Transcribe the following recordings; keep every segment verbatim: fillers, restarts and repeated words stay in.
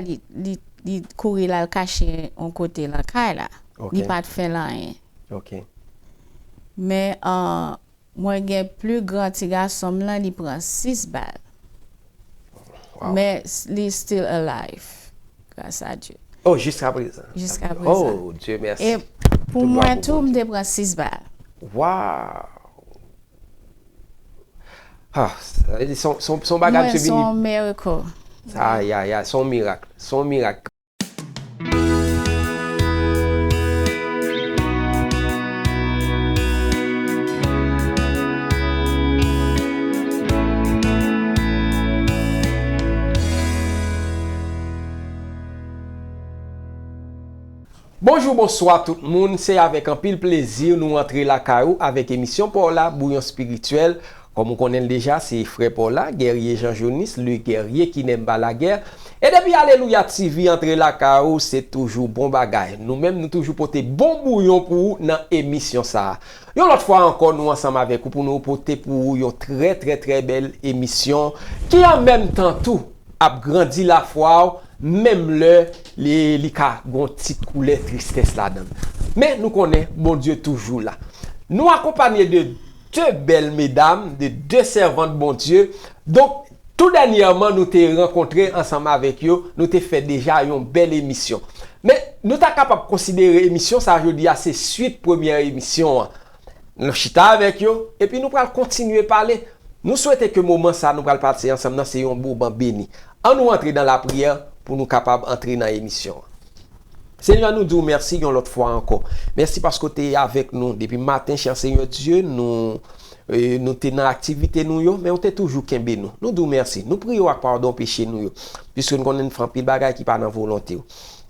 li, li, li kouri l al kache yon kote nan kay la. Ok. Li pa t fè l anyen. Ok. Men, ah, mwen gen pli gran ti gason m lan, li pran sis bal. Wow. Men s- li still alive. Gras a Dye. Oh, jiska prezan. Jiska prezan. Oh, Dieu merci. E pou mwen tou, m te pran sis bal. Wow. Ah, sa vle di se yon- se yon- se yon bagay, mwen, se yon miracle. Ay, ay, ay, se yon mirak. Se yon mirak. Bonjou, bonswa tout moun. Se avèk anpil plezi nou antre lakay ou avèk emisyon pa w la, Bouyon Espirityèl. Kòm ou konnen l deja, se frè pa w la, Guerrier Jean Jonis, le guerrier qui n'aime pas la guerre. E depi Alelouya T V antre lakay ou, se toujou bon bagay. Nou menm, nou toujou pote bon bouyon pou ou nan emisyon sa a. Yon lòt fwa ankò, nou ansanm avèk ou pou nou pote pou ou yon trè, trè, trè bèl emisyon ki an menm tan tou ap grandi lafwa w, menm lè li, li ka gon ti koulè tristès ladan l. Men nou konnen Bondye toujou la. Nou akonpanye de de bèl medam, de de sèvant Bondye. Donk, tou dènyèman, nou te rankontre ansanm avèk yo, nou te fè deja yon bèl emisyon. Men, nou ta kapab konsidere emisyon sa a jodi a se swit premyè emisyon an. Nou chita avèk yo, epi nou pral kontinye pale. Nou swete ke moman sa a nou pral pase ansanm nan se yon moman beni. Ann nou antre nan lapriyè pou nou kapab antre nan emisyon an. Senyè, nou di w mèsi yon lòt fwa ankò. Mèsi paske w te avèk nou depi maten, chè Senyè Dye, nou, e, nou te nan aktivite nou yo, men w te toujou kenbe nou. Nou di w mèsi. Nou priye w ak padon peche nou yo, piske n konnen n fè anpil bagay ki pa nan volonte w.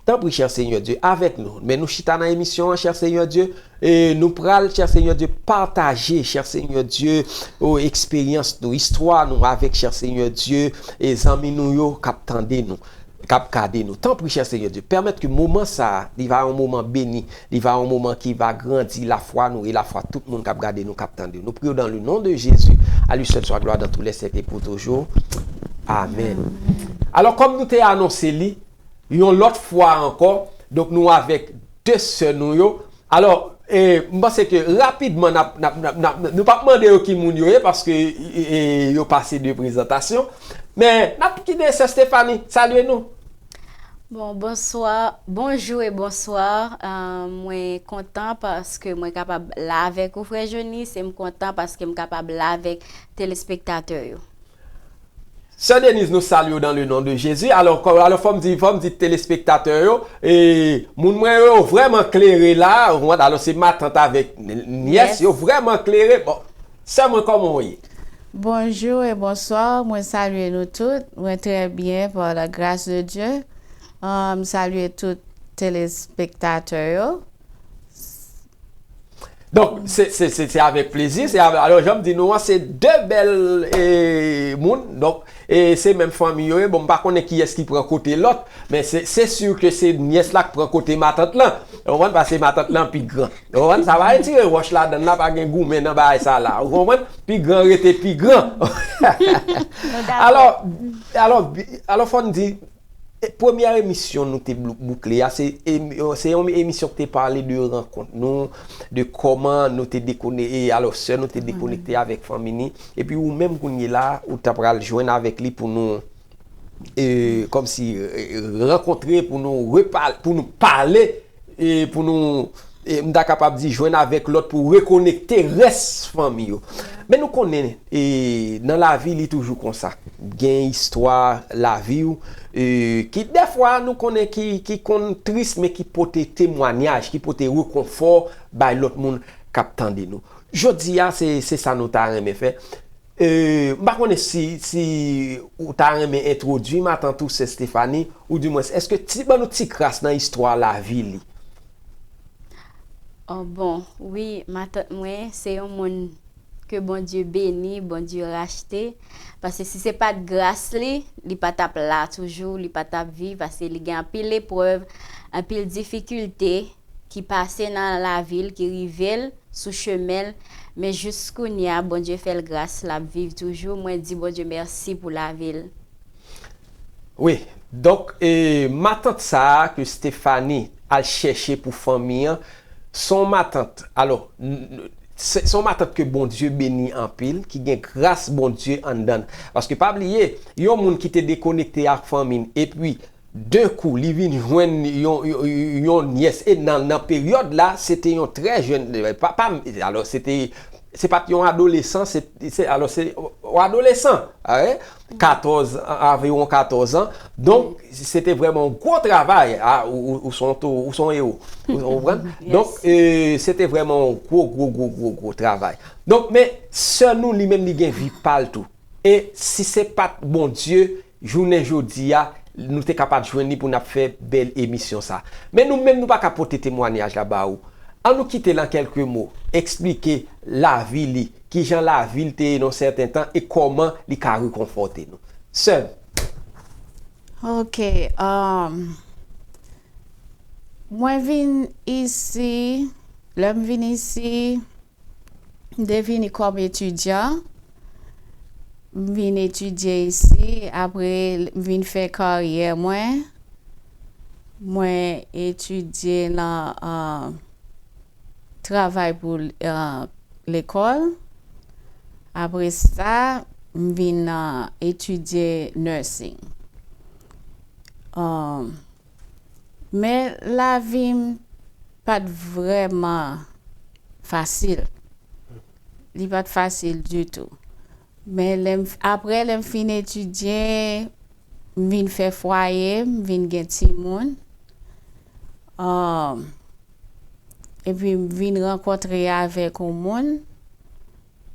Tanpri, chè Senyè Dye, avèk nou. Men nou chita nan emisyon an, chè Senyè Dye, e nou pral, chè Senyè Dye, pataje, chè Senyè Dye, o, eksperyans nou, istwa nou avèk, chè Senyè Dye, e zanmi nou yo k ap tande nou, k ap gade nou. Tanpri, chè Senyè Dye, pèmèt ke moman sa a, li va yon moman beni, li va yon moman ki va grandi lafwa nou e lafwa tout moun k ap gade nou, k ap tande nou. Nou priye w dans le nom de Jésus, à lui seul soit gloire dans tous les siècles et pour toujours. Amèn. Alò, kòm nou te anonse li, yon lòt fwa ankò, donk nou avèk de sè nou yo. Alò, e, m panse ke rapidman n ap, n ap, n ap, n ap, nou p ap mande yo ki moun yo ye, paske, e, e, yo pase de prezantasyon. Men, n ap kite sè Stephanie salye nou. Bon, bonswa, bonjou e bonswa. Ah, mwen kontan paske mwen kapab la avèk ou, frè Jonis, e m kontan paske m kapab la avèk telespektatè yo. Sè Denise, nou salye w dans le nom de Jésus. Alò, kò- alò, fò m di, fò m di telespektatè yo, e, moun mwen yo vrèman klere la, ou konprann? Alò, se matant avèk n- nyès, yo vrèman klere. Bon, sè mwen, kòman w ye? Bonjou e bonswa, mwen salye nou tout. Mwen trè byen, par la grâce de Dieu. Ah, m salye tout telespektatè yo. Donk, se, se, se, se avèk plezi, se avèk, alò, jan m di nou an, se de bèl, e, moun, donk, e, se menm fanmi yo ye. Bon, m pa konnen kiyès ki pran kote lòt, men se, se si ke se nyès la k pran kote matant lan. Ou konprann? Paske matant lan pi gran. Ou konprann? Sa pa retire wòch ladan l, la pa gen goumen nan bagay sa la. Ou konprann? Pi gran rete pi gran. Nou dakò. Alò, alò, bi- alò, fò n di, e, premyè emisyon nou te blou- boukle a, se, em- se yon emisyon ki te pale de rankont nou, de kòman nou te dekone- e, alò, sè nou te dekonekte avèk fanmi ni. Epi ou menm kounye la, ou ta pral jwenn avèk li pou nou, e, kòmsi, e, rankontre, pou nou repale, pou nou pale, e, pou nou, e, m ta kapab di, jwenn avèk lòt pou rekonekte rès fanmi yo. Men nou konnen, e, nan lavi, li toujou konsa. Gen istwa lavi w, e, ki dèfwa nou konnen ki, ki konn tris, men ki pote temwanyaj, ki pote rekonfò bay lòt moun k ap tande nou. Jodi a, se, se sa nou ta renmen fè. E, m pa konnen si, si ou ta renmen entwodui matant ou, sè Stephanie, ou dimwens, èske ti, ban nou ti kras nan istwa lavi li? Oh, bon, wi, matant mwen, se yon moun ke Bondye beni, Bondye rachte. Paske si se pa t gras li, li pa t ap la toujou, li pa t ap viv, paske li gen anpil eprèv, anpil difikilte ki pase nan lavi l, ki rive l sou chemen l. Men jis kounye a, Bondye fè l gras, l ap viv toujou. Mwen di Bondye mèsi pou lavi l. Wi, donk, e, matant sa a ke Stephanie al chèche pou fanmi an, se yon matant, alò, n- n- se se yon matant ke Bondye beni anpil, ki gen gras Bondye anndan l. Paske pa bliye, yon moun ki te dekonekte ak fanmi l, epi de kou, li vin jwenn yon, yon, yon nyès, e nan, nan peryòd la, se te yon trè jèn, pa, pa, alò, se te, se pa t yon adolesan, se, se, alò, se yon adolesan, a, katòz, anviwon katòz an. Donk, se te vrèman yon gwo travay, a, ou, ou, ou se yon to- ou se yon ewo. Ou, ou konprann? Donk, e, se te vrèman yon gwo, gwo, gwo, gwo, gwo travay. Donk, men, sè nou, li menm, li gen vi pa l tou. E si se pa t Bondye, jounen jodi a, nou te ka pa t jwenn li pou n ap fè bèl emisyon sa. Men nou menm, nou pa ka pote temwanyaj la ba ou. An nou kite l an kèlke mo, eksplike lavi li, kijan lavi l te ye nan sèten tan e kòman li ka rekonfòte nou. Sè m. Ok, um, mwen vin isi, lè m vin isi, m te vini kòm etidyan. M vin etidye isi, apre m vin fè karyè mwen. Mwen etidye nan uh, travay pou uh, lekòl. Apre sa, m vin uh, etidye nursing. Um, men lavi m pa t vrèman fasil. Li pa t fasil ditou. Men lè m, apre lè m fin etidye, m vin fè fwaye, m vin gen timoun. Um, epi m vin rankontre avèk yon moun.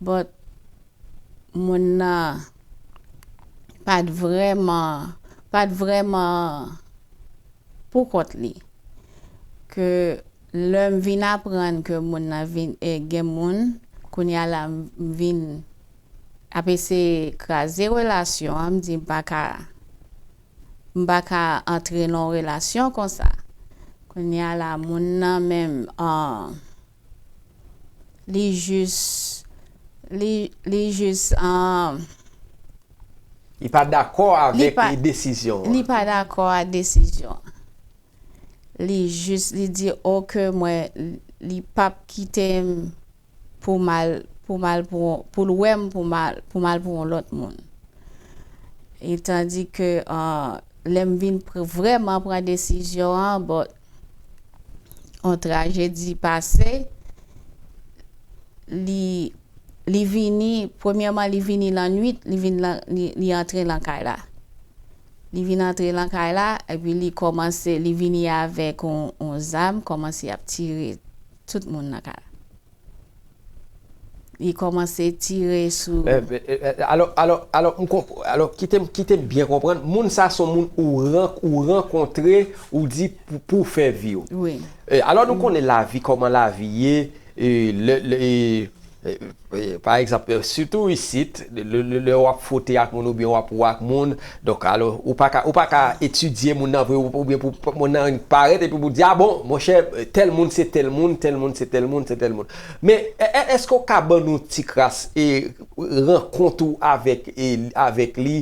But moun nan pa t vrèman, pa t vrèman pou kont li. Ke lè m vin aprann ke moun nan vin e gen moun, kounye a la m vin ap eseye kraze relasyon an, m di m pa ka m pa ka antre nan yon relasyon konsa. Kounye a la moun nan menm uh, li jis li, li jis uh, li pa dakò avèk desizyon an. Li pa dakò a desizyon an. Li jis, li di, oke, mwen, li p ap kite m pou m al, pou m al pou, pou l wè m pou m al, pou m al pou yon lòt moun. E tandi ke uh, lè m vin pr, vrèman pran desizyon an, bon, yon trajedi pase, li li vini, premyèman li vini lannwit, li vin lan, li, li antre lan kay la. Li vin antre lan kay la, epi li kòmanse, li vini avèk yon, yon zam, kòmanse ap tire tout moun nan kay la. Li kòmanse tire sou. Alò, alò, alò, m konp, alò, kite m, kite m byen konprann, moun sa se yon moun ou rank, ou rankontre, ou di pou, pou fè vi w. Wi. Alò, nou konnen lavi, kòman lavi ye, e, lè, lè, e, e, e, pa egzanp, e, sitou isit, lè, lè, lè w ap fwote ak moun oubyen w ap wè ak moun, donk, alò, ou pa ka, ou pa ka etidye moun nan vre, ou- oubyen pou pou moun nan parèt epi pou di, a bon, monchè, tèl moun se tèl moun, tèl moun se tèl moun, se tèl moun. Men, è- è- èske w ka ban nou ti kras e rankont ou avèk, e, avèk li,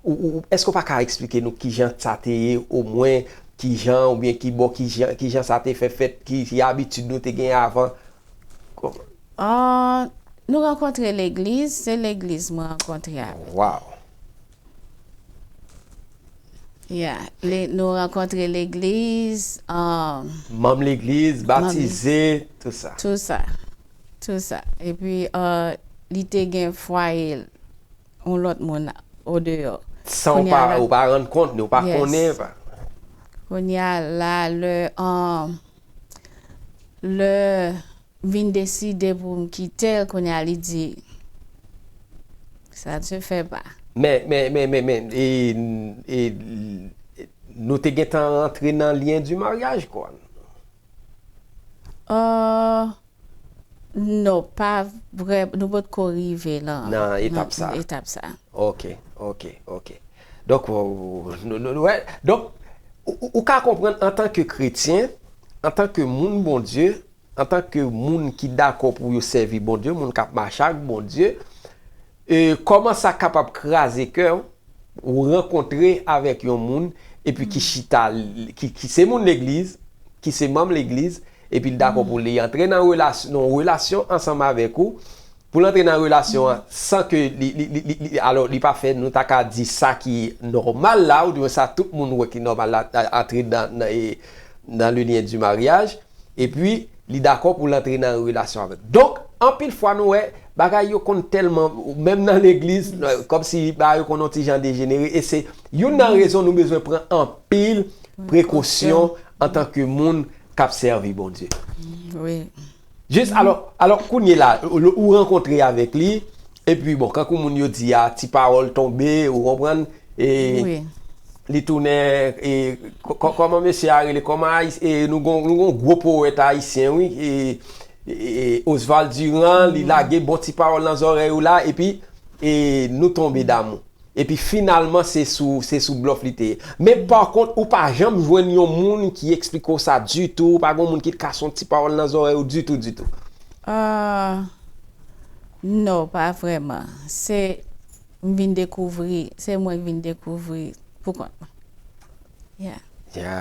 ou, ou, èske w pa ka eksplike nou kijan sa te ye, omwen, kijan, oubyen ki bò, kijan, kijan sa te fè fèt, ki, ki abitid nou te gen avan? Ah, nou rankontre legliz, se legliz mwen rankontre avè l. Wow. Yeah, le, nou rankontre legliz, um, Manm legliz, Manm batize, tou sa. Tou sa. Tou sa. Epi, uh, li te gen fwaye l, yon lòt moun odeyò. San w Kounye pa, a la- ou pa rann kont, nou pa Yes. konnen, pa. Kounye a la, lè, um, lè m vin deside pou m kite l, kounye a li di, ça ne se fait pas. Men, men, men, men, men, e, e, nou te gentan rantre nan lyen di maryaj, kwa. Uh, non, pa vrè, nou potko rive lan. Nan etap sa. Etap sa. Ok, ok, ok. Donk, w- w- nou- nou- nou- wè, donk, ou- ou ou ka konprann antanke kretyen, antanke moun Bondye, antanke moun ki dakò pou yo sèvi Bondye, moun k ap mache ak Bondye, e, kòman sa kapab kraze kè w, ou rankontre avèk yon moun, epi ki chita, ki, ki se moun legliz, ki se manm legliz, epi l dakò pou li antre nan relasyon, nan relasyon ansanm avèk ou, pou l antre nan relasyon an san ke li, li, li, li, li, alò, li pa fè, nou ta ka di sa ki nòmal la, oudimwen sa tout moun wè ki nòmal la, a- antre nan, nan, e, dans le lien du mariage, epi li dakò pou l antre nan relasyon avèk. Donk, anpil fwa nou wè, bagay yo konn tèlman, menm nan legliz, kòmsi bagay yo konn yon ti jan dejenere, e se youn nan rezon nou bezwen pran anpil prekosyon antanke moun k ap sèvi Bondye. Wi. Jis, alò, alò, kounye la, ou, ou rankontre avèk li, epi bon, kankou moun yo di a, ti pawòl tonbe, ou konprann, e Wi. li tounen, e, kò- kò- kòman mesye a rele, kòman Ayis- e, nou gon, nou gon gwo powèt ayisyen, wi, e, e, e, Oswald Durand, li lage bon ti pawòl nan zòrèy ou la, epi e, nou tonbe damou. Epi finalman, se sou, se sou blòf li te ye. Men pa kont, ou pa janm jwenn yon moun ki eksplike w sa ditou, ou pa gen yon moun ki t kase yon ti pawòl nan zòrèy ou ditou, ditou. Ah, non, pa vrèman. Se m vin dekouvri, se mwen k vin dekouvri pou kont mwen. Yeah. Ya.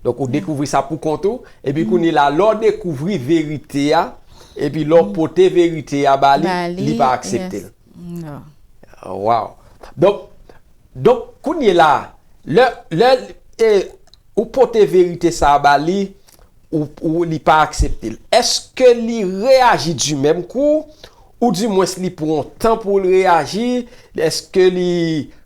Donk, ou dekouvri sa pou kont ou, epi kounye la, lè w dekouvri verite a, epi lè w pote verite a ba li, Ba li, li pa aksepte l. Yes. Non. Wow. Donk, donk kounye la, lè, lè e, ou pote verite sa a ba li, ou, ou li pa aksepte l. Èske li reyaji du même coup, oudimwens li pran yon tan pou l reyaji? Èske li,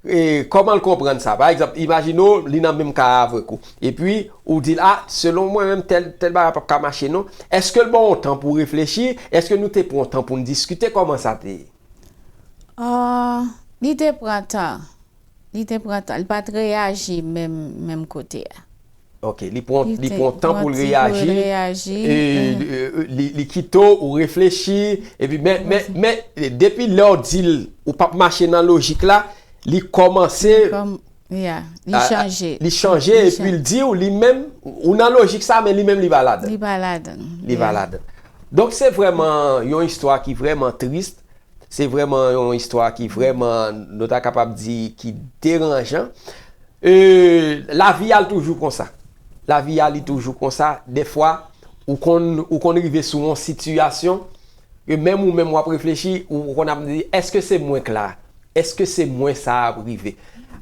e, kòman l konprann sa? Pa egzanp, imajine w, li nan menm ka avèk ou. Epi, ou di l, a, selon mwen menm, tèl, tèl bagay p ap ka mache non. Èske l ba w yon tan pou w reflechi? Èske nou te pran yon tan pou n diskite? Kòman sa te ye? Ah, li te pran tan. Li te pran tan. Li pa t reyaji menm, menm kote a. Ok, li pran, Li li te pran tan pou l pran ti pou l reyaji. reyaji, E, mhm. e, li, li kite w, ou reflechi. Epi, men, men, men, depi lè w di l, ou p ap mache nan lojik la, li kòmanse Kòm, yeah, li a- a- chanje. Li chanje, Li epi l di w, li menm, ou nan lojik sa, men li menm li pa ladan. Li pa ladan. Li pa ladan. Donk, se vrèman yon istwa ki vrèman tris. Se vrèman yon istwa ki vrèman, nou ta kapab di, ki deranjan. E, lavi a l toujou konsa. Lavi a li toujou konsa. Dèfwa, ou konn, ou konn rive sou yon sitiyasyon, e menm ou menm w ap reflechi, ou konn ap di, èske se mwen k la? Èske se mwen sa ap rive?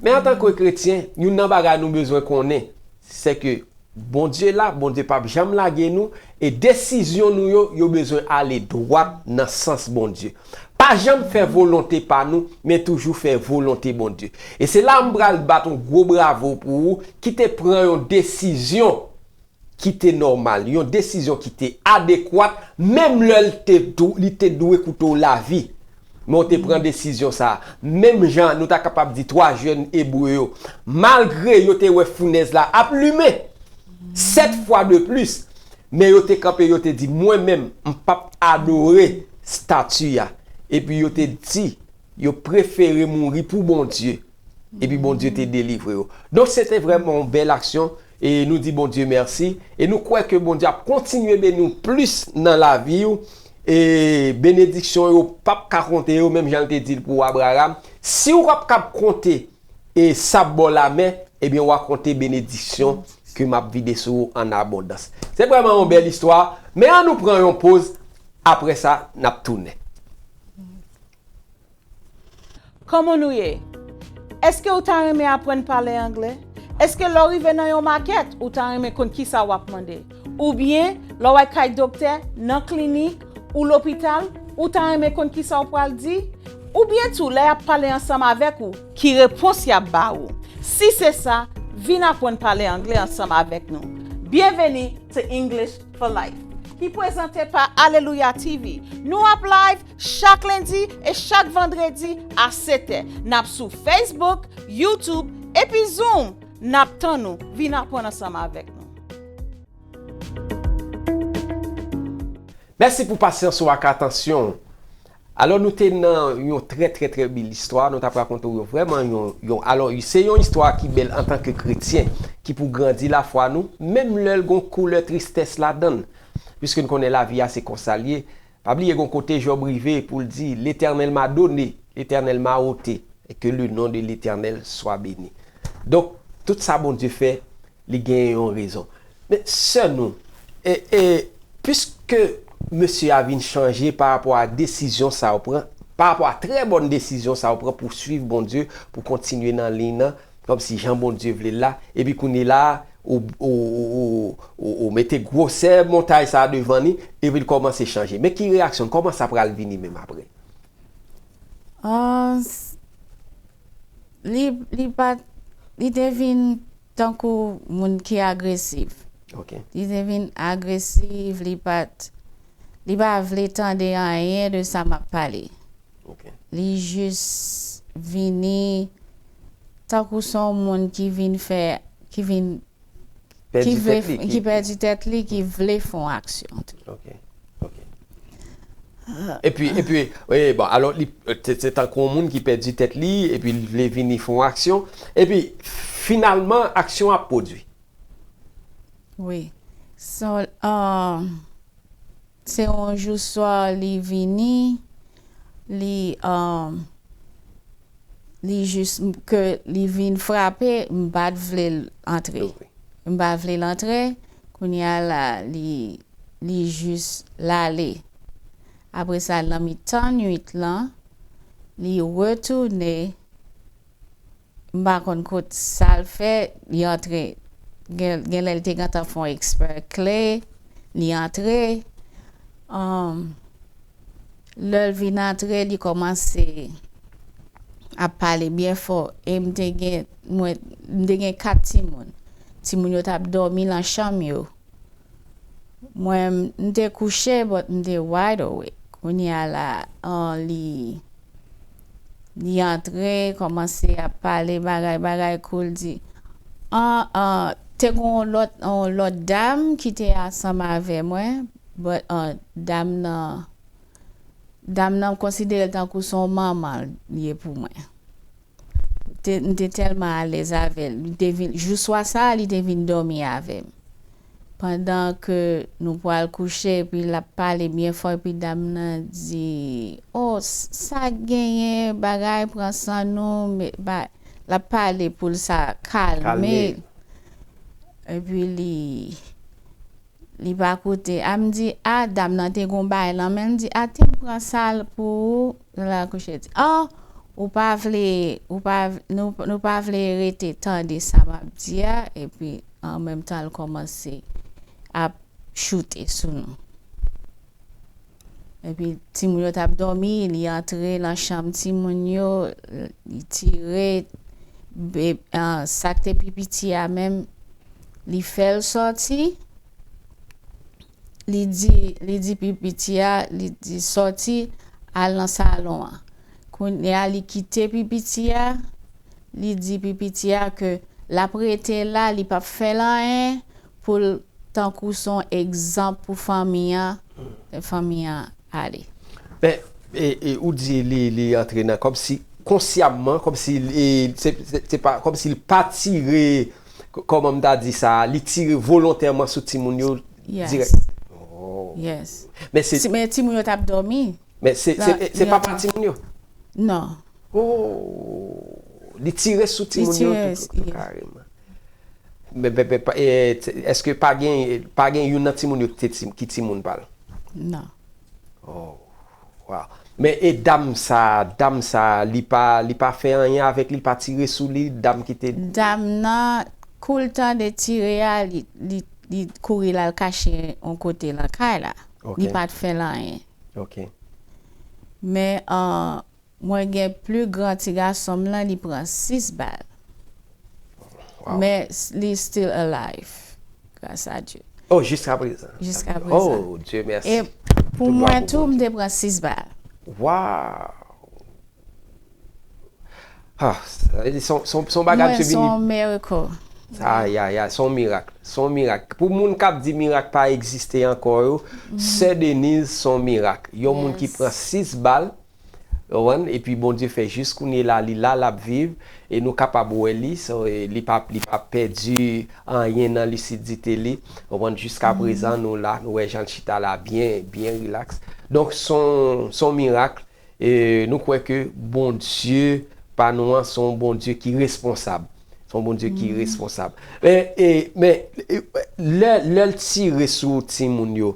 Men antanke kretyen, youn nan bagay nou bezwen konnen, se ke Bondye la, Bondye p ap janm lage nou, e desizyon nou yo, yo bezwen ale dwat nan sans Bondye. Pa janm fè volonte pa nou, men toujou fè volonte Bondye. E se la m pral bat yon gwo bravo pou ou ki te pran yon desizyon ki te nòmal, yon desizyon ki te adekwat, menm lè l te dou- li te dwe koute w lavi. Men w te pran desizyon sa a. Menm jan nou ta kapab di twa jèn Ebre yo, malgre yo te wè founèz la ap limen sèt fwa de plis, men yo te kanpe, yo te di, mwen menm, m p ap adore stati a. Epi yo te di, yo prefere mouri pou Bondye. Epi Bondye te delivre yo. Donk, se te vrèman yon bèl aksyon. E nou di Bondye mèsi. E nou kwè ke Bondye ap kontinye beni w plis nan lavi w. E benediksyon yo p ap ka konte yo, menm jan l te di l pou Abraram. Si w ap kab konte e sab bò lamen, ebyen, w a konte benediksyon ke m ap vide sou ou an abondans. Se vrèman yon bèl istwa. Men ann nou pran yon poz. Apre sa, n ap tounen. Kòman nou ye? Èske ou ta renmen aprann pale anglè? Èske lè w rive nan yon makèt, ou ta renmen konn kisa w ap mande? Oubyen, lè w al kay doktè, nan klinik, ou lopital, ou ta renmen konn kisa w pral di? Oubyen tou, lè y ap pale ansanm avèk ou, ki repons y ap ba ou? Si se sa, vin aprann pale anglè ansanm avèk nou. Byenveni to English for Life, ki prezante pa Alelouya T V. Nou ap live chak lendi e chak vandredi a sèt è. N ap sou Facebook, YouTube, epi Zoom. N ap tann ou. Vin aprann ansanm avèk nou. Mèsi pou pasyans ou ak atansyon w. Alò, nou te nan yon trè, trè, trè bèl istwa. Nou t ap rakonte w yo vrèman yon, yon, alò, se yon istwa ki bèl antanke kretyen, ki pou grandi lafwa nou, menm lè l gon koulè tristès ladan l. Piske n konnen lavi a se konsa l ye. Pa bliye gon kote Jòb rive pou l di, L'Éternel m'a donné, l'Éternel m'a ôté. Que le nom de l'Éternel soit béni. Donk, tout sa Bondye fè, li gen yon rezon. Men, sè nou, e, e, piske mesye a vin chanje pa rapò a desizyon sa ou pran, pa rapò a trè bòn desizyon sa ou pran pou swiv Bondye, pou kontinye nan liy nan, kòmsi jan Bondye vle l la, epi kounye la, ou, ou, ou, ou, ou, ou mete gwosè montay sa a devan li, epi l kòmanse chanje. Men ki reyaksyon, kòman sa pral vini menm apre? Ah, s- li, li pa, li te vin tankou moun ki agresif. Ok. Li te vin agresif, li pa t, li pa vle tande anyen de sa m ap pale. Ok. Li jis vini tankou se yon moun ki vin fè, ki vin, ki Pèdi vle, tèt li, ki pèdi tèt li, ki vle fè yon aksyon. Ok. Ok. Epi, epi, wi, bon, alò, li, se, se tankou yon moun ki pèdi tèt li, epi li vle vini fè yon aksyon. Epi, finalman, aksyon ap pwodui. Wi. So, um, se yon jou swa li vini, li, um, li jis, ke li vin frape, m pa t vle l antre. Wi. M pa vle l antre, kounye a la, li, li jis l ale. Apre sa, nan mitan nwit lan, li retounen, m pa konn kot sa l fè, li antre. Gen, gen lè l te gentan fè yon ekspè kle, li antre. Um, lè l vin antre, li kòmanse ap pale byen fò. E m te gen, mwen, m te gen kat timoun. Timoun yo t ap dòmi nan chanm yo. Mwen, m te kouche, but m te wide awake. Kounye a la, an, li, li antre, kòmanse ap pale bagay, bagay cool, di, an, an, te gen yon lòt, yon lòt dam ki te ansanm avè mwen, but, an, dam nan, dam nan, m konsidere l tankou se yon manman l ye pou mwen. Te, m te tèlman alèz avè l. Li te vin, jou swa sa a, li te vin dòmi avè m. Pandan ke nou pral kouche, epi l ap pale byen fò, epi dam nan di, "O, s- sa k genyen, bagay, pran san nou, men, ba-," l ap pale pou l sa kalme. Kalme. Epi li, li pa koute. A m di, "A, dam nan te gon bagay nan men l," m di, "A, te m pran sa l pou ou," l al kouche di, "O, ou pa vle, ou pa v- nou, nou pa vle rete tande sa m ap di a," epi an menm tan l kòmanse ap choute sou nou. Epi timoun yo t ap dòmi, li antre nan chanm timoun yo, li tire, be- an, sa k te pi piti a menm, li fè l sòti, li di, li di pi piti a, li di, "Sòti, al nan salon an." Kounye a, li kite pi piti a, li di pi piti a ke l ap rete la, li p ap fè l anyen, pou l tankou se yon egzanp pou fanmi an, fanmi an ale. Men, e, e, ou di li, li antre nan, kòmsi, konsyamman, kòmsi, e, se, se, se pa, kòmsi l pa tire, k- kòman m ta di sa, li tire volontèman sou timoun yo Yes. dirèk. Oh. Yes. Men se, Ti- Men timoun yo t ap dòmi. men se, se, La- se li papa antre- timoun yo? Non. Oh, li tire sou Li timoun yo tire, tout, tout yes. Kareman. Men, men, men, pa- e, t- èske pa gen, pa gen youn nan timoun yo ki te ti- ki timoun pa l? Non. Oh, wow. Men e dam sa, dam sa, li pa, li pa fè anyen avèk li, li pa tire sou li, dam ki te. Dam nan, kou l tande tire a, li, li, li kouri l al kache yon kote nan kay la. Ok. Li pa t fè l anyen. Ok. Men, an, mwen gen pli gran ti gason m lan, li pran sis bal. Wow. Men s- li still alive. Gras a Dye. Oh, jiska prezan. Jiska prezan. Oh, Dieu merci. E pou Tout glwa mwen pou tou, m Bondye. te pran sis bal. Wow. Ah, sa vle di, son, son, son bagay Mwen, misye se yon vini. Miracle. Ay, ay, ay, son mirak. Son mirak. Pou moun k ap di mirak pa egziste ankò yo, Sè Deniz son mirak. Yon moun ki Yes. Pran sis bal, ou konprann, epi Bondye fè jis kounye la, li la, l ap viv, e nou kapab wè li, so, e li pa, li pa pèdi anyen nan lisidite li, ou konprann, jiska prezan nou la, nou wè jan l chita la, byen, byen rilaks. Donk, son, son mirak, e nou kwè ke Bondye pa nou an, se yon Bondye ki responsab. Se yon Bondye ki responsab. Men, e, men, e, lè, lè l tire sou timoun yo,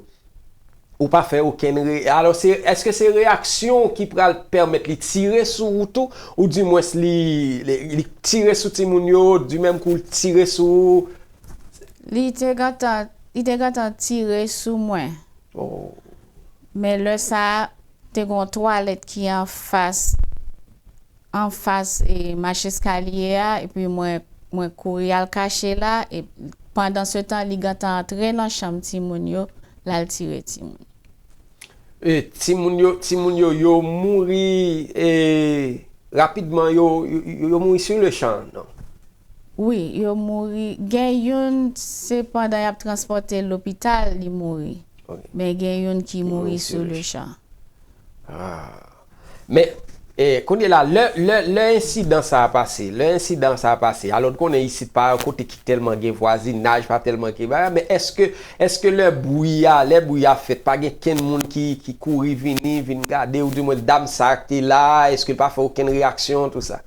ou pa fè okenn re-, alò, se, èske se reyaksyon ki pral pèmèt li tire sou ou tou, oudimwens li, li, li tire sou timoun yo, di menm kou l tire sou ou? Li te gentan, li te gentan tire sou mwen. Oh. Men lè sa a, te gen yon twalèt ki anfas, anfas, e, mach eskalye a, epi mwen, mwen kouri al kache la, e pandan se tan, li gentan antre nan chanm timoun yo, l al tire timoun. E, timoun yo, timoun yo, yo mouri, e, rapidman, yo, yo, yo, yo mouri sur le champ, non? Wi, yo mouri. Gen youn, se pandan y ap transpòte l lopital, li mouri. Ok. Men gen youn ki mouri sur le champ. Ah. Men, e, kounye la, lè, lè, lè ensidan sa a pase, lè ensidan sa a pase, alò n konnen isit pa yon kote ki tèlman gen vwazinaj, pa tèlman gen bagay, men èske, èske lè bri a, lè bri a fèt, pa gen kenn moun ki, ki kouri vini, vin gade, oudimwens dam sa a ki te la a, èske l pa fè okenn reyaksyon, tou sa?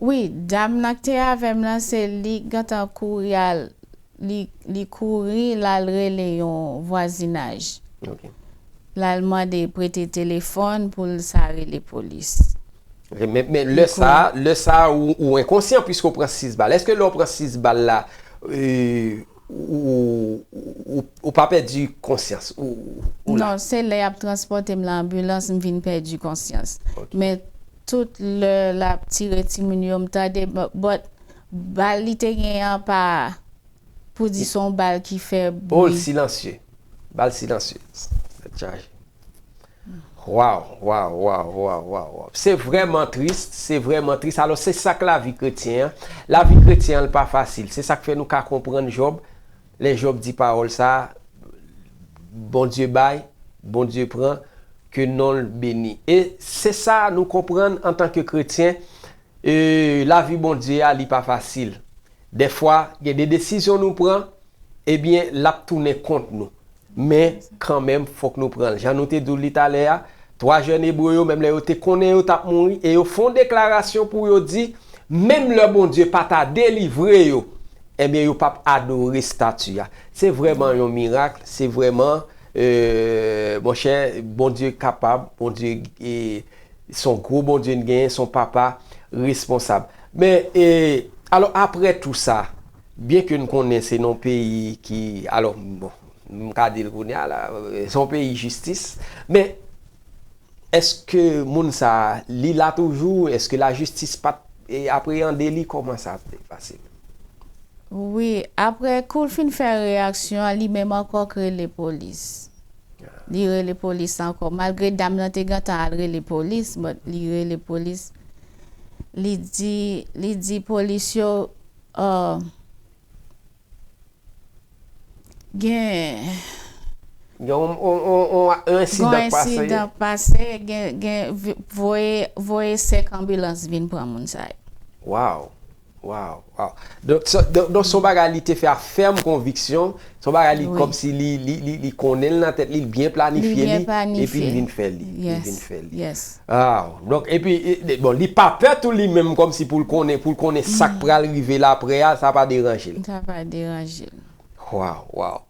Wi, dam nan ki te avè m lan, se li k gentan kouri al, li, li kouri, l al rele yon vwazinaj. Ok. L al mande prete telefòn pou l sa rele polis. Ok, men, men lè sa, lè sa ou, ou enkonsyan piske w pran sis bal. Èske lè w pran sis bal la, e, ou, ou, ou, ou pa pèdi konsyans? Ou, ou la? Non, se lè y ap transpòte m nan anbilans, m vin pèdi konsyans. Ok. Men tout lè l ap tire timoun yo, m tande, b-, but bal li te gen an pa pou di se yon bal ki fè bri. Oh, silansye. Bal silansye. Tèt chaje. Waw, waw, waw, waw, waw, waw. Se vrèman tris, se vrèman tris. Alò, se sa k lavi kretyen an. Lavi kretyen an, li pa fasil. Se sa k fè nou ka konprann Jòb. Lè Jòb di pawòl sa a, Bondye bay, Bondye pran, ke non l beni. E se sa nou konprann antanke kretyen, e lavi Bondye a, li pa fasil. Dèfwa, gen de desizyon nou pran, ebyen, l ap tounen kont nou. Men, kanmenm, fòk nou pran l. Jan nou te di w li talè a, twa jèn Ebre yo, menm lè yo te konnen yo t ap mouri, e yo fè yon deklarasyon pou yo di, menm lè Bondye pa ta delivre yo, ebyen, yo p ap adore estati a. Se vrèman yon mirak, se vrèman, e, monchè, Bondye kapab, Bondye, e, se yon gwo Bondye n genyen, se yon papa responsab. Men, e, alò, apre tou sa, byenke n konnen se nan yon peyi ki, alò, bon, m ka di l kounye a la, se yon peyi jistis, men èske moun sa a, li la toujou? Èske lajistis pa t, e, apreyande li? Kòman sa te pase? Wi, apre kou l fin fè reyaksyon an, li menm ankò k rele polis. Li rele polis ankò. Malgre dam nan te gentan al rele polis, but li rele polis. Li di, li di polis yo, uh, gen Gen yon, yon, yon, yon, yon ensidan k pase. Ensidan k pase, gen, gen vi-, voye, voye senk anbilans vin pran moun sa yo. Waw. Waw, waw. Donk, se, donk, donk, se yon bagay li te fè a fèm konviksyon, se yon bagay li kòmsi li, li, li, li konnen l nan tèt li, li byen planifye li, epi li vin fè li. Li vin fè li. Yes. Ah, donk, epi, e, e, bon, li pa pè tou li menm kòmsi pou l konnen, pou l konnen sa k pral rive l apre a, sa pa deranje l. Sa pa deranje l. Waw, waw.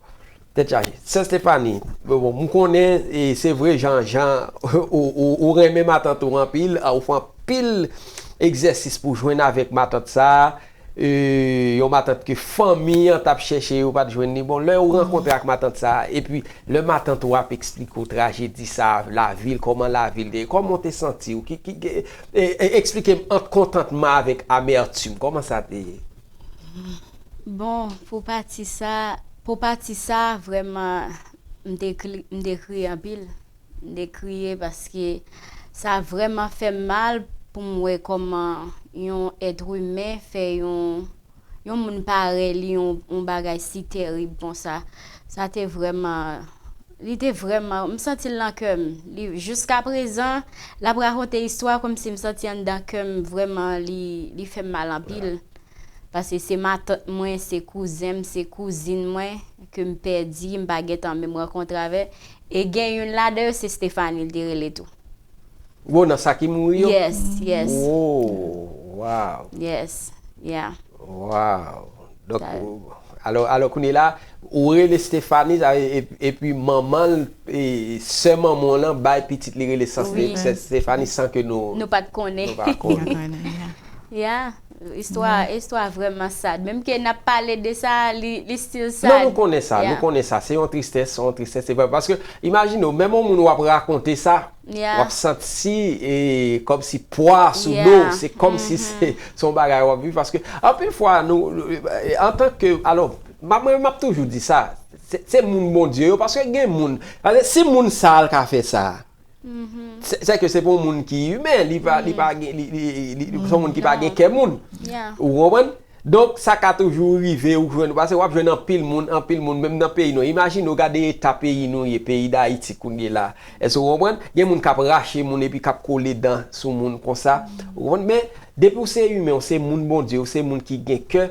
Tèt chaje. Sè Stephanie, bon, bon, m konnen, e, se vre, jan, jan, ou, ou, ou renmen matant ou anpil, a, ou fè anpil egzèsis pou jwenn avèk matant sa a, e, yon matant ke fanmi an t ap chèche, yo pa t jwenn li. Bon, lè ou rankontre ak matant sa a, epi lè matant ou ap eksplike w trajedi sa a, lavi l, kòman lavi l te ye, kòman w te santi w, ki, ki, ki, e, e, eksplike m ant kontantman avèk amètim, kòman sa te ye? Bon, pou pati sa, pou pati sa, vrèman, m te kli-, m te kriye anpil. M te kriye paske sa vrèman fè m mal pou m wè kòman yon èt imen fè yon, yon moun parèy li yon, yon bagay si tèrib konsa. Sa te vrèman, li te vrèman, m santi l nan kè m. Li, jiskaprezan, l ap rakonte istwa kòmsi m santi anndan kè m vrèman li, li fè m mal anpil. Paske se matant mwen, se kouzen m, se kouzin mwen ke m pèdi, m pa gentan menm rankontre avè. E gen youn ladan yo, se Stephanie, l te rele tou. Bon, nan sa ki mouri yo? Yes, yes. Oh, wow. Yes, yeah. Wow. Donk, alò, alò kounye la, ou rele Stephanie, sa, e- e- epi manman l, e sè manman w lan bay pitit li rele San- Wi. Ste- Stephanie san ke nou Nou pa t konnen. nou pa konnen. Yeah. Istwa, istwa vrèman sad. Menm ke n ap pale de sa, li, li still sad. Non, nou konnen sa, Yeah. nou konnen sa. Se yon tristès, se yon tristès, se vrè. Paske, imajine w, menm yon moun w ap rakonte sa, Yeah. w ap santi e, kòm si pwa sou Yeah. do, se kòm si se se yon bagay w ap viv. Paske, anpil fwa, nou, antan ke, alò, m ap- mwen, m ap toujou di sa, se se moun Bondye yo, paske gen moun, paske si moun sa a l ka fè sa, se se ke se pou moun ki imen, li pa, li pa gen, li, li, li, li, se yon moun ki pa gen kè moun. Yeah. Ou konprann? Donk, sa ka toujou rive, ou jwenn, paske w ap jwenn anpil moun, anpil moun, menm nan peyi nou. Imajine w gade eta peyi nou ye, peyi Dayiti kounye la. Èske w konprann? Gen moun k ap rache moun epi k ap kole dan sou moun konsa. Ou konprann? Men, depi w se imen, w se moun Bondye, w se moun ki gen kè,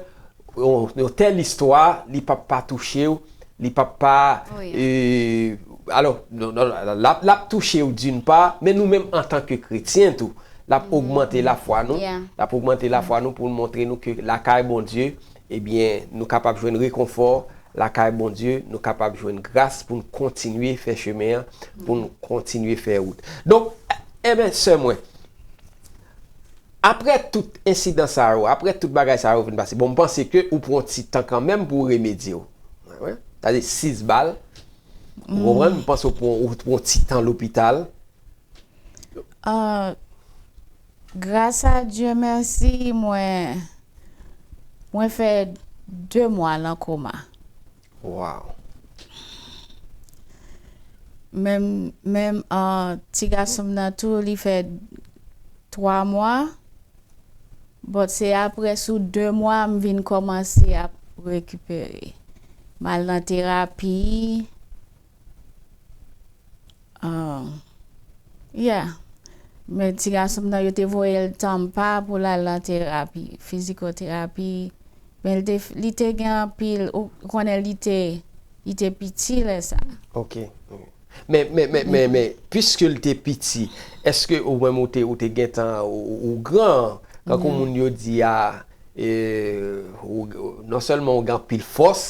yon yon tèl istwa, li p ap pa touche w, li p ap pa, Wi. e, alò, non, non, l ap, l ap touche w d'une part, men nou menm antan ke kretyen tou, l ap ogmante lafwa nou, Yeah. l ap ogmante lafwa nou pou l montre nou ke lakay Bondye, ebyen, nou kapab jwenn rekonfò, lakay Bondye, nou kapab jwenn gras pou n kontinye fè chemen an, pou n kontinye fè wout. Donk, enben, sè mwen, apre tout ensidan sa yo, apre tout bagay sa yo vin pase, bon, m panse ke ou pran ti tan kanmenm pou w remedye w. Sa di sis bal. Ou konprann? M panse ou pran, ou pran ti tan lopital. Ah, gras a Dye mèsi, mwen, mwen fè de mwa nan koma. Wow. Menm, menm ah, ti gason m nan tou, li fè twa mwa. But se apre sou de mwa m vin kòmanse ap rekipere. M al nan terapi. Ah, yeah. Men ti gason m nan, yo te voye l Tampa pou l al nan terapi, fizikoterapi. Men li te, li te gen anpil, ou konnen li te, li te piti lè sa. Ok. Ok. Men, men, men, men, men, piske l te piti, èske ou menm ou te, ou te gentan, ou, ou, ou gran, kankou moun yo di a, e, ou, ou- non sèlman ou gen anpil fòs,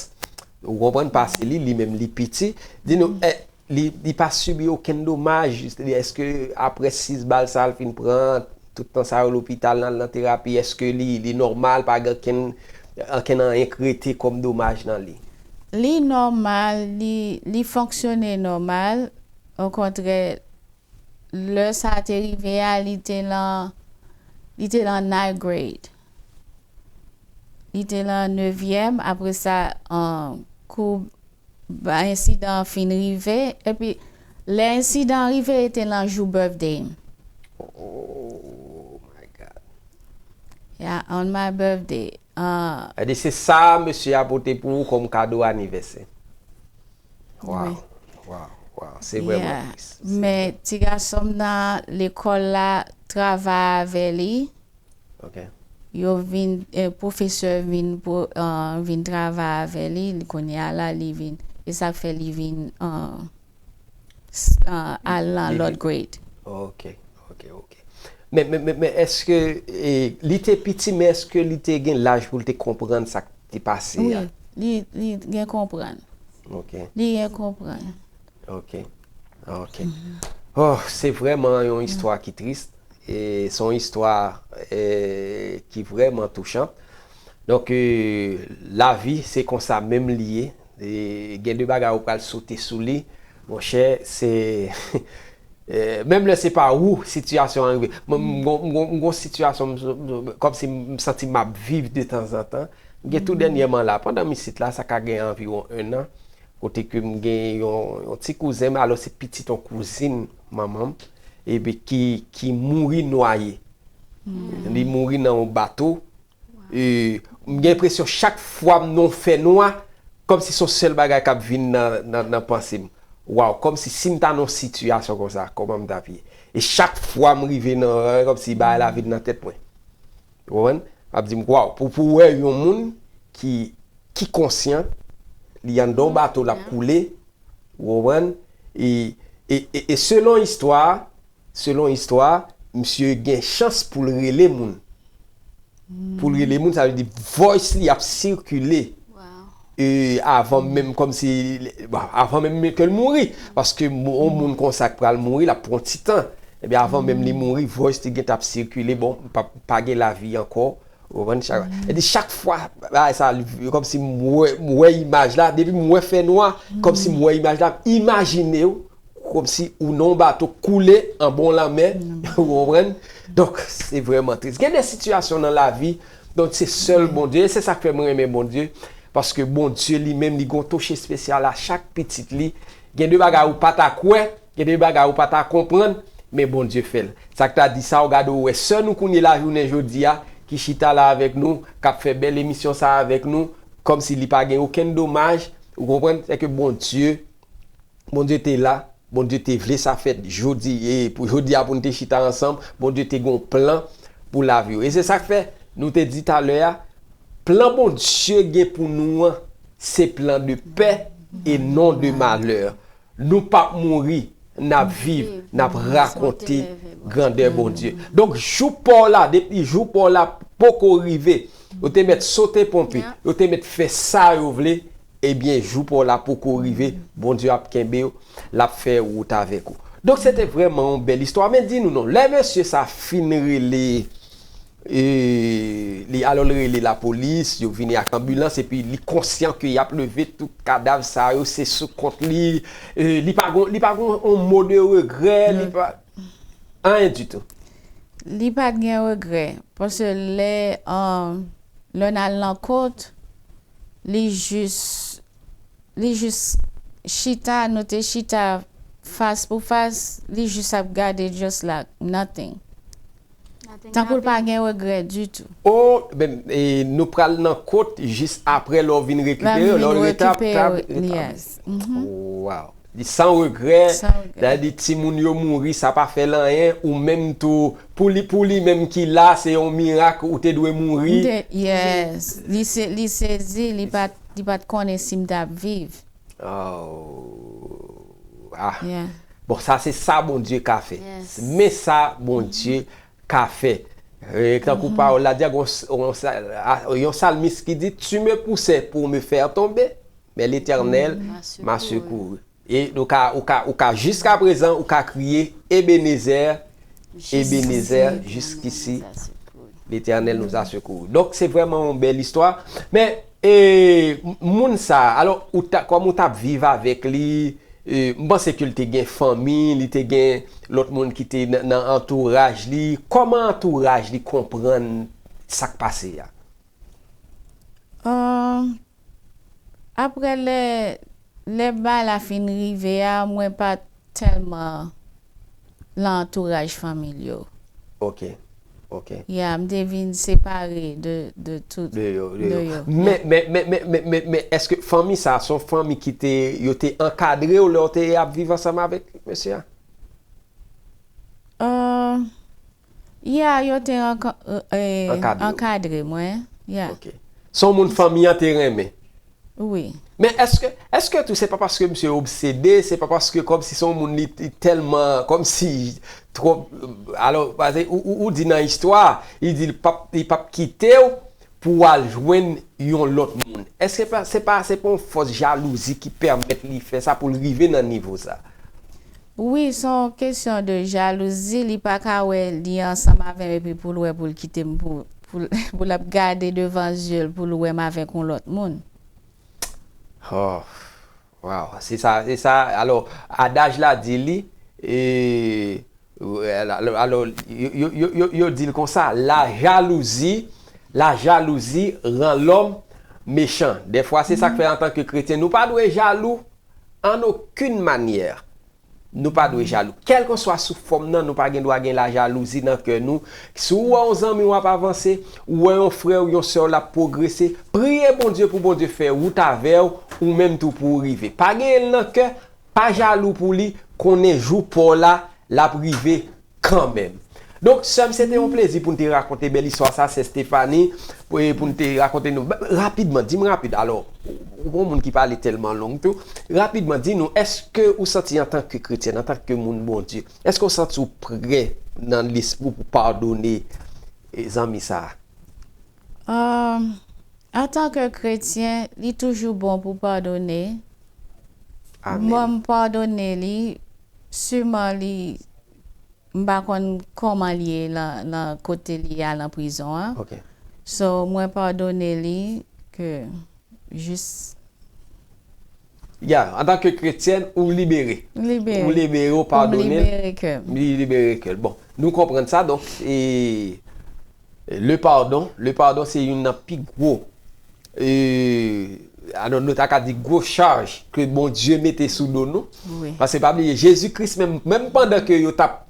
ou konprann pase li, li menm li piti. Di nou, e, li, li pa sibi okenn domaj, èske apre sis bal sa l fin pran, tout tan sa yo lopital nan, nan terapi, èske li, li nòmal, pa gen okenn, okenn anyen k rete kòm domaj nan li? Li nòmal, li, li fonksyone nòmal. Okontrè, lè sa te rive a, li te nan, li te nan ninth grade. Li te nan nevyèm, apre sa, an, kou ba ensidan an fin rive, epi lè ensidan an rive, e te nan jou birthday m. Oh my God. Yeah, on my birthday. Ah, Sa di se sa mesye a pote pou ou kòm kado anivèsè. Wow. Wi. Wow. Wow. Se vrèman Yeah. tris. Men ti gason m nan, lekòl la travay avè li. Ok. Yo vin, eh, pwofesè vin, pou, ah, vin travay avè li. Li kounye a la, li vin, e sa k fè li vin, ah, s- ah, al nan Li lòt vin- grade. Ok. Ok. Ok. Men, men, men, men èske, e, li te piti, men èske li te gen laj pou l te konprann sa k te pase Wi, a? Li, li gen konprann. Ok. Li gen konprann. Ok. Ok. Oh, se vrèman yon istwa ki tris. E se yon istwa, e, ki vrèman touchan. Donk, e, lavi, se konsa menm li ye. E, gen de bagay ou pral sote sou li. Monchè, se, e, menm lè se pa ou, sitiyasyon an rive. Mwen, m gon- m gon- m gon sitiyasyon, m- m- kòmsi m santi m ap viv de tanzantan. M gen tou dènyèman la, pandan m isit la, sa ka gen anviwon en an, kote ke m gen yon, yon ti kouzen m, alò se pitit yon kouzin manman m, epi ki, ki mouri nwaye. Li mouri nan yon bato. E, m gen enpresyon chak fwa m nan yon fènwa, kòmsi se yon sèl bagay k ap vin nan, nan, nan panse m. Waw, kòmsi si m ta nan yon sitiyasyon konsa, kòman m t ap ye? E chak fwa m rive nan, kòmsi bagay la vin nan tèt mwen. Ou konprann? M ap di m, waw, pou, pou wè yon moun ki, ki konsyan, li anndan yon bato, l ap koule, ou konprann? E, e, e, e selon istwa a, selon istwa, misye gen chans pou l rele moun. Pou l rele moun, sa vle di voice li ap sikile. E, avan menm kòmsi, bon, avan menm ke l mouri. Paske mo- yon moun konsa k pral mouri, l ap pran ti tan. Ebyen, avan menm li mouri, voice li gentan ap sikile. Bon, pa, pa gen lavi ankò. Ou konprann? Chak, e di chak fwa, bagay sa, kòmsi m wè, m wè imaj la, depi m wè fènwa, kòmsi m wè imaj la, m imajine w, kòmsi ou nan yon bato koule anba yon lanmè, ou konprann? Donk, se vrèman tris. Gen de sitiyasyon nan lavi, donk se sèl Bondye, e se sa k fè mwen renmen Bondye, paske Bondye li menm, li gen yon touch espesyal a chak pitit li. Gen de bagay ou pa ta kwè, gen de bagay ou pa ta konprann, men Bondye fè l. Sa k ta di sa, ou gade, ou wè sè nou kounye la, jounen jodi a, ki chita la avèk nou, k ap fè bèl emisyon sa avèk nou, kòmsi li pa gen okenn domaj, ou konprann? Sèke Bondye, Bondye te la, Bondye te vle sa fèt jodi, e pou jodi a pou n te chita ansanm, Bondye te gen yon plan pou lavi w. E se sa k fè, nou te di talè a, plan Bondye gen pou nou an, se plan de pè e non de malè. Nou p ap mouri, n ap viv, n ap rakonte grandè Bondye. Donk, jou pa w la, depi jou pa w la poko rive, yo te mèt sote ponpe, yo te mèt fè sa yo vle, ebyen, jou pa w la poko rive, Bondye ap kenbe w, l ap fè wout avèk ou. Donk, se te vrèman yon bèl istwa. Men di nou non, lè mesye sa fin rele, e, li, alò, l rele lapolis, yo vini ak anbilans, epi li konsyan ke y ap leve tout kadav sa yo, se sou kont li, e, li pa gon, li pa gon yon mo de regrè, li pa, anyen ditou. Li pa t gen regrè, paske lè, um, lè n al nan kot, li jis, li jis chita, nou te chita fas pou fas, li jis ap gade just like nothing. Tankou l pa gen regrè ditou. O, ben, e, nou pral nan kot jis apre lè w vin rekipere, lè w rekipere, yes. Wow. Li san regrè, sa vle di timoun yo mouri, sa pa fè l anyen, ou menm tou, pou li, pou li menm ki la, se yon mirak, ou te dwe mouri. Yes, li se, li sezi, li pa t, li pa t konnen si m t ap viv. Oh. Ah. Bon, sa se sa Bondye ka fè. Men sa Bondye ka fè. E, tankou pawòl la di, yon, yon sa- a- yon salmis ki di, Tu me poussais pour me faire tomber, mais l'Éternel m'a secouru. E ou ka, ou ka, ou ka, jiska prezan, ou ka kriye, Ebenezè, Ebenezè, jiskisi, Letènèl nou a sekouri. Donk, se vrèman yon bèl istwa. Men, e, m- moun sa, alò, ou ta, kòm ou t ap viv avèk li, e, m panse ke l te gen fanmi, li te gen lòt moun ki te nan, nan antouraj li. Kòman antouraj li konprann sa k pase a? Ahn, apre lè, lè bagay la fin rive a, mwen pa t tèlman nan antouraj fanmi l yo. Ok, ok. Ya, m te vin separe de, de tout, de yo, de yo. Men, men, men, men, men, men, men èske fanmi sa, se yon fanmi ki te, yo te ankadre w lè w te ap viv ansanm avèk mesye a? Ahn, ya, yo te anka- e, ankadre w. Ankadre mwen, ya. Ok. Se yon moun fanmi an te renmen? Wi. Men èske, èske tou se pa paske misye obsede, se pa paske kòmsi se yon moun li, li tèlman, kòmsi twòp, alò, paske ou, ou, ou di nan istwa, li di li p ap, li p ap kite w pou w al jwenn yon lòt moun. Èske pa, se pa, se pa yon fòs jalouzi ki pèmèt li fè sa pou l rive nan nivo sa? Wi, se yon kesyon de jalouzi, li pa ka wè li ansanm avè m epi pou l wè pou l kite m pou, pou, pou l ap gade devan zye l pou l wè m avèk yon lòt moun. Oh, wow, se sa, se sa. Alò, adaj la di li, e, alò, alò, yo, yo, yo, yo, yo di l konsa, la jalousie, la jalousie rend l'homme méchant. Dèfwa, se sa k fè antanke kretyen, nou pa dwe jalou an okenn manyè. Nou pa dwe jalou. Kèlkanswa sou fòm nan, nou pa gen dwa gen lajalouzi nan kè nou. Si w wè yon zanmi w ap avanse, ou wè yon frè w, yon sè w l ap pwogrese, priye Bondye pou Bondye fè wout avè w, ou menm tou pou w rive. Pa genyen l nan kè, pa jalou pou li, konnen jou pa w la, l ap rive kanmenm. Donk, sè m, se te yon plezi pou n te rakonte bèl istwa sa, sè Stephanie, pou, pou n te rakonte nou. Ba- Rapidman, di m rapid. Alò, ou, ou gon moun ki pale tèlman long tou. Rapidman, di nou, èske ou santi antanke kretyèn, antanke moun Bondye, èske ou santi ou prè nan lespri w pou padone e, zanmi sa a? Um, antanke kretyen, li toujou bon pou padone. Amen. Mwen, m padone li, siman li, m pa konn kòman li ye lan, lan kote li ye a lan prizon an. Ok. So, mwen padone li ke jis Ya, antanke kretyèn, ou libere. libere. Ou libere, ou Pou m padone l. libere ke m. Li libere kè l. Bon, nou konprann sa, donk, e, le pardon, le pardon se youn nan pi gwo, e, alò, nou ta ka di gwo chaj ke Bondye mete sou do nou. Wi. Paske pa bliye, Jezi Kris, menm, menm pandan ke yo t ap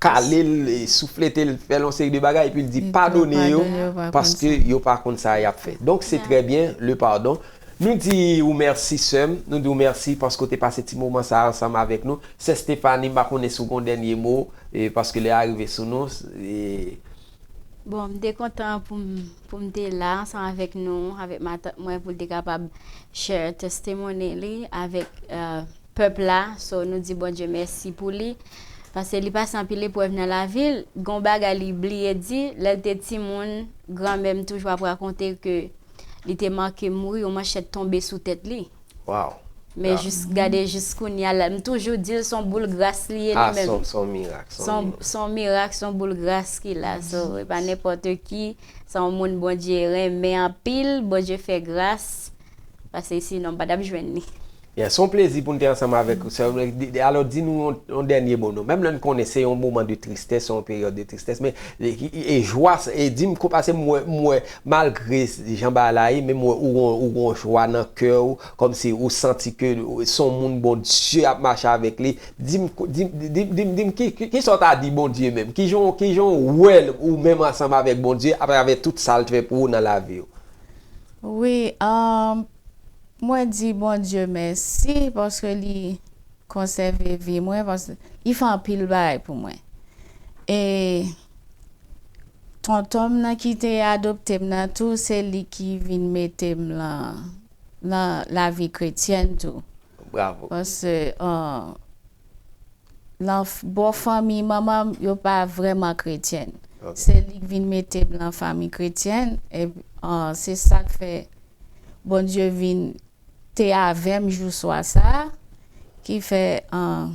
kale l, e, souflete l, fè l yon seri de bagay, epi l di, Li di, padone yo, "Padone yo, pa konn paske sa." yo pa konn sa y ap fè. Donk, se trè byen, le pardon. Nou di ou mèsi, sè m. Nou di ou mèsi paske w te pase ti moman sa a ansanm avèk nou. Sè Stephanie, m pa konnen si w gon dènye mo, e, paske lè a rive sou nou. E, Bon, m te kontan pou m, pou m te la ansanm avèk nou, avèk matant mwen, pou l te kapab share testimony li avèk, euh, pèp la. So, nou di Bondye mèsi pou li. Paske li pase anpil eprèv nan lavi l. Gon bagay li bliye di, lè l te timoun, granmè m toujou ap rakonte ke li te manke mouri, yon manchèt tonbe sou tèt li. Wow. Men jis gade jis kounye a la, m toujou di l se yon boul gras li ye li Ah, menm. Son, son mirak. Son Son, mirak. Son mirak, son boul gras ki la. So, e pa nenpòt ki, se yon moun Bondye renmen anpil, Bondye fè gras. Paske sinon, m pa t ap jwenn li. Yeah, se yon plezi pou n te ansanm avèk ou, sè. Alò, di nou yon, yon dènye mo, non. Menm lè n konnen se yon moman de tristès, se yon peryòd de tristès, men e, e, e jwa, e di m, paske m wè, m wè, malgre jan bagay la ye, men m wè ou gon, ou gon jwa nan kè w, kòmsi ou santi ke se yon moun Bondye ap mache avèk li. Di m, di m, di m, di m, di m, ki, ki, ki sa w ta di Bondye menm? Ki jan, ki jan w wè l ou menm ansanm avèk Bondye, atravè tout sa l fè pou ou nan lavi w? Wi, um, mwen di Bondye mèsi paske li konsève vi mwen, paske li fè anpil bagay pou mwen. E tonton m nan ki te adopte m nan tou, se li ki vin mete m lan, lan lavi kretyèn tou. Bravo. Paske, uh, lan f- bò fanmi manman m, yo pa vrèman kretyèn. Ok. Se li k vin mete m lan fanmi kretyèn, e, uh, se sa k fè Bondye vin te avè m jou swa sa a, ki fè, uh,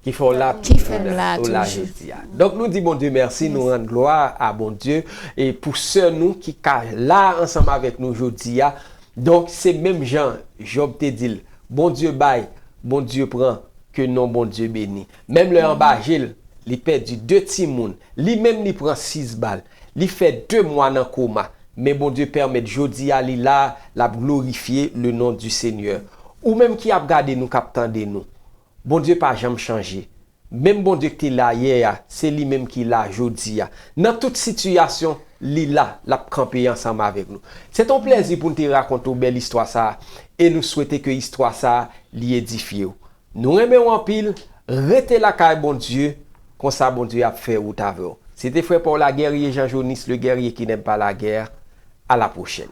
Ki fè w la, Ki fè m la ou la toujou. Jodi a. Donk, nou di Bondye mèsi, nou rann glwa a Bondye, e pou sè nou ki ka la ansanm avèk nou jodi a. Donk, se menm jan Jòb te di l, Bondye bay, Bondye pran, ke non Bondye beni. Menm lè anba je l, li pèdi de timoun, li menm li pran sis bal, li fè de mwa nan koma, men Bondye pèmèt jodi a li la, l ap glorifye le non du Seigneur. Ou menm ki ap gade nou, k ap tande nou, Bondye pa janm chanje. Menm Bondye ki te la yè a, se li menm ki la jodi a. Nan tout sitiyasyon, li la, l ap kanpe ansanm avèk nou. Se t on plèzi pou n te rakonte w bèl istwa sa a, e nou swete ke istwa sa a, li edifye w. Nou renmen w anpil, rete lakay Bondye, konsa Bondye ap fè wout avè w. Se te frè pa w la Guerrier Jean Jonis, le guerrier qui n'aime pas la guerre. À la prochaine.